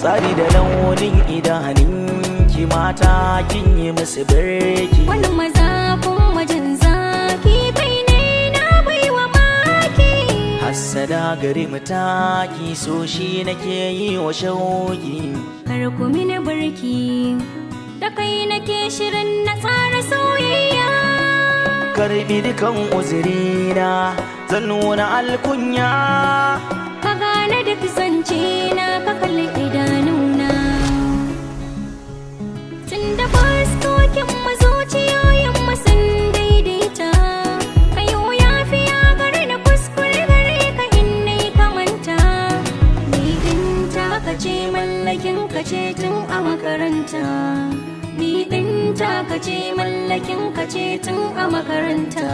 Tsari da launin idanunki, mata kin yi musu birki. Wani maza kun wajen zaki, kai ne na baiwa maki. Hassada gari mutaki, so shi nake yi wa shauki. Kar ku mini barki, da kai nake shirin na tsara soyayya. Karbi dukan uzurina, zan nuna alkunya. Ka gane duk zance na, ka kalli idanuna. Tun da fuskokin mu, zuciyoyin mu sun daidaita. Kayo yafiya gare na, kuskure gare ka in nai kamanta. Ni din taka ce, mallakin ka ce tun a makaranta. Ni din taka ce, mallakin ka ce tun a makaranta.